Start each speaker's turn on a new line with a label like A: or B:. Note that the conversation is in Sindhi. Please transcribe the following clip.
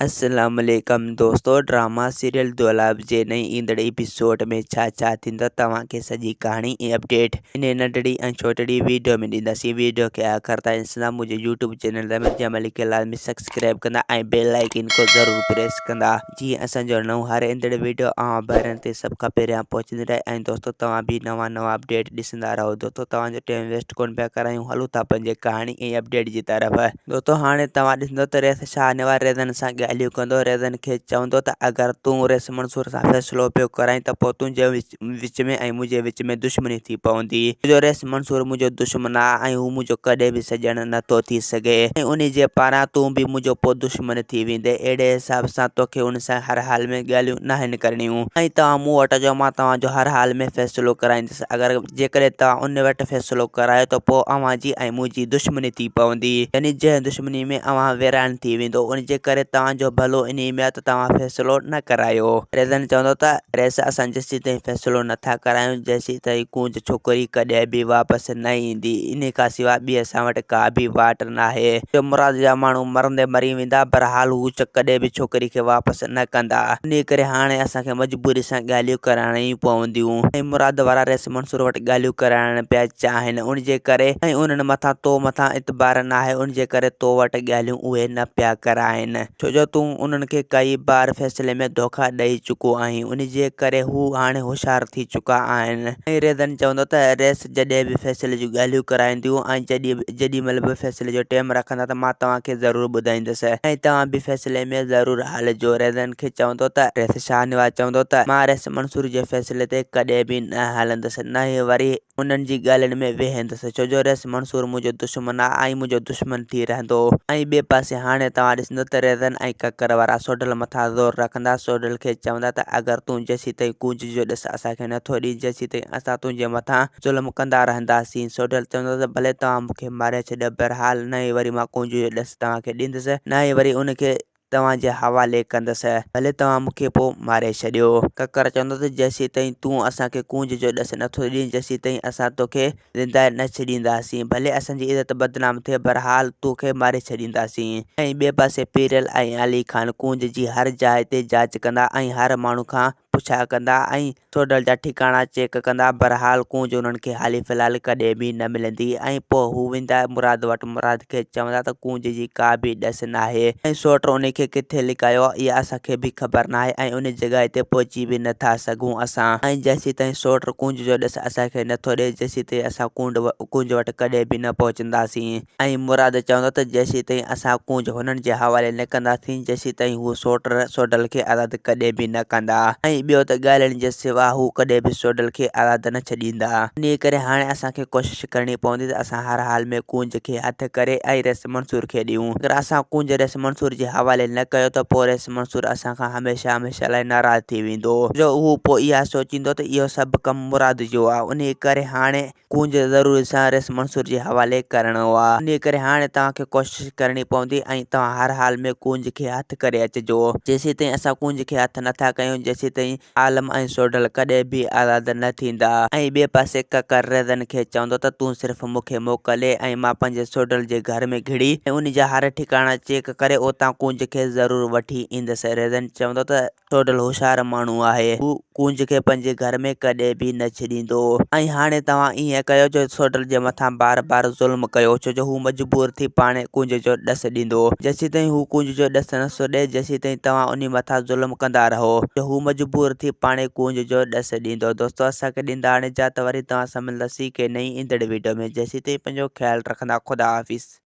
A: اسلام عليڪم دوستو ڊراما سيريل دولاب جي نئين ايندڙ ايپيسوڊ ۾ ڇا ڇا ٿيندو توهان کي سڄي ڪهاڻي ۽ اپڊيٽ انهي ننڍڙي ۽ ڇوٽڙي ويڊيو ۾ ڏينداسين ويڊيو کي آخر تائين ڏسندا منهنجي يوٽيوب چينل ضمير جمالي کي لازمي سبسڪرائب ڪندا ۽ بيل آئيڪن کي ضرور پريس ڪندا جيئن اسان جو نئون هر ايندڙ ويڊيو اوهان ڀائرن تي سڀ کان پهريان پهچندي رهي ۽ دوستو توهان به نوان نوان اپڊيٽ ڏسندا رهو دوستو توهان جو ٽائيم ويسٽ ڪونه پيا ڪرايون هلون ٿا پنهنجي ڪهاڻي ۽ اپڊيٽ جي طرف. دوستو هاڻي توهان ڏسندو ته ريس شاهنواز ريزن سان ڳالهيون ڪندو ريزن کي چوندو ته اگر تون ريس منصور سان فيصلو پيو ڪرائين ته پوء تنهنجي وچ ۾ ۽ منهنجي وچ ۾ دشمني ٿي پوندي ڇو جو ريس منصور منهنجو دشمن آهي ۽ هو منهنجو ڪڏهن به سڄڻ نه ٿو ٿي سگهي ۽ انهي جي پاران تون به منهنجو پوء دشمن ٿي ويندين اهڙي حساب سان توکي ان سان هر حال ۾ ڳالهيون ناهن ڪرڻيون ۽ توهان مون وٽ اچو مان توهان جو هر حال ۾ فيصلو ڪرائيندس اگر جيڪڏهن توهان ان وٽ فيصلو ڪرايو ته پوء اوهان جي ۽ منهنجي دشمني ٿي پوندي، يعني جنهن دشمني ۾ اوهان ويران ٿي ويندو، ان جي ڪري توهان جو ڀلو انهي ۾ آهي ته توهان فيصلو نه ڪرايو. ريزن چوندو ته، رئيس اسان جيسيتائين فيصلو نه ٿا ڪرايون، جيسيتائين ڪونج ڇوڪري ڪڏهن به واپس نه ايندي، انهي کان سواء ٻي اسان وٽ ڪا به واٽ ناهي، جو مراد جا ماڻهو مرندي مري ويندا، بهرحال هو ڪڏهن به ڇوڪري کي واپس نه ڪندا، انهي ڪري هاڻي اسان کي مجبوري سان ڳالهيون ڪرائڻيون پونديون ۽ مراد وارا رئيس منصور وٽ ڳالهيون ڪرائڻ پيا چاهين ان جي ڪري ۽ انهن مٿان تو مٿان اعتبار ناهي ان جي ڪري تو وٽ ڳالهيون اهي نه پيا ڪرائين ڇو جو تون انهن کي ڪئي بار فيصلي ۾ ڌوکا ڏئي چڪو آهين ان جي ڪري هو هاڻي هوشيار ٿي چڪا آهن ۽ ريزن چوندو ته رئيس جڏهن به فيصلي جون ڳالهيون ڪرائينديون ۽ جيڏي مهل به فيصلي جو ٽيم رکندا ته مان توهان کي ضرور ٻڌائيندس ۽ توهان به فيصلي ۾ ضرور هلجو. ريزن کي چوندو ته رئيس شاهنواز چوندو ته مان رئيس منصور جي فيصلي تي ڪڏهن به نه هلندس نه ئي وري انهن جي ڳالهين ۾ ويهندس ڇو جو رئيس منصور منهنجو دشمن آهي ۽ منهنجو دشمن ٿي رهندو ۽ ٻئي پاسي هاڻي توهان ڏسندو ته ريزن ۽ ڪڪر وارا سوڍل مٿان زور رکندا سوڍل کي چوندا ته اگر تون جيسيتائين ڪونج جو ڏس اسان کي نٿو ڏين جيسيتائين اسان تنهنجي مٿان ظلم ڪندا رهنداسين. سوڍل چوندو ته ڀلي توهان مون کي ماري ڇڏيو، بهرحال نه ئي وري مان ڪونج جو ڏس توهان کي ڏيندس، نه ئي وري ان کي توهان جي حوالي ڪندس. ڀلي توهان مون کي پوء ماري ڇڏيو. ڪڪر چوندو ته جيسيتائين تون اسان کي ڪونج جو ڏس نٿو ڏين، جيسيتائين اسان توکي زنده نه ڇڏينداسين. ڀلي اسان جي عزت بدنام ٿئي، بهرحال توکي ماري ڇڏينداسين. ۽ ٻئي پاسي پيرل ۽ علي خان ڪونج جي هر جاء تي جاچ ڪندا ۽ هر ماڻهو کان پڇا ڪندا ۽ سوڍل جا ٺڪاڻا چيڪ ڪندا. بھرحال ڪونج انهن کي حالي في الحال ڪڏهن به نه ملندي ۽ پوء هو ويندا مراد وٽ مراد کي چوندا ته ڪونج جي ڪا به ڏس ناهي ۽ سوٽ انهي کي ڪٿي لڪايو آهي اها اسان کي به خبر ناهي ۽ انهي جڳهه تي پهچي به نه ٿا سگهون اسان ۽ جيسيتائين سوٽ ڪونج جو ڏس اسان کي نه ٿو ڏئي جيسيتائين اسان ڪونج وٽ ڪڏهن به نه پهچنداسين. ۽ مراد چوندو ته جيسيتائين اسان ڪونج هنن جي حوالي نه ڪنداسين جيسيتائين هو سوٽر سوڍل کي آزاد ڪڏهن به نه ڪندا ۽ ٻيو ته ڳالهين جي سوا هو ڪڏهن به سوڍل کي آزاد نه ڇڏيندا. انهيء ڪري هاڻي اسان کي ڪوشش ڪرڻي پوندي ته اسان هر حال ۾ ڪونج کي هٿ ڪري ۽ رئيس منصور کي ڏيون. اگر اسان ڪونج رئيس منصور جي حوالي نه ڪيو ته پوء رئيس منصور اسان کان هميشه هميشه لاء ناراض ٿي ويندو جو هو پوء اها سوچيندو ته اهو سڀ ڪم مراد جو آهي. انهيء ڪري هاڻي ڪونج ضرور سان ريس منصور جي حوالي ڪرڻو آ. انهيء ڪري هاڻي توهان کي ڪوشش ڪرڻي پوندي ۽ توهان هر حال ۾ ڪونج کي هٿ ڪري اچجو. جيسيتائين اسان ڪونج کي هٿ نٿا ڪيون، جيسيتائين عالم ۽ سوڍل ڪڏهن به آزاد نه ٿيندا. ۽ ٻئي پاسي ڪڪر ريزن کي چوندو ته تون صرف مون کي موڪل ڏي ۽ مان پنهنجي سوڍل جي گهر ۾ گهڙي ۽ ان جا هر ٺڪاڻا چيڪ ڪري اتان ڪونج کي ضرور وٺي ايندس. ريزن چوندو ته. سوڍل هوشيار ماڻهو آهي. هو ڪونج کي پنهنجي گهر ۾ ڪڏهن به نه ڇڏيندو. ۽ هاڻي توهان ائين ڪيو جو سوڍل جي مٿان بار بار ظلم ڪيو، ڇو جو هو مجبور ٿي پاڻهي ڪونج جو ڏس ڏيندو. جيسيتائين هو ڪونج جو ڏس نه ٿو ڏئي، جيسيتائين توهان انهي مٿان ظلم ڪندا رهو، جو هو مجبور ٿي پاڻهي ڪونج جو ڏس ڏيندو. دوستو اسان کي ڏيندا هاڻي اجازت وري توهان سان ملنداسين ڪنهن نئين ايندڙ وڊيو ۾ جيسيتائين پنهنجو خيال رکندا خدا حافظ.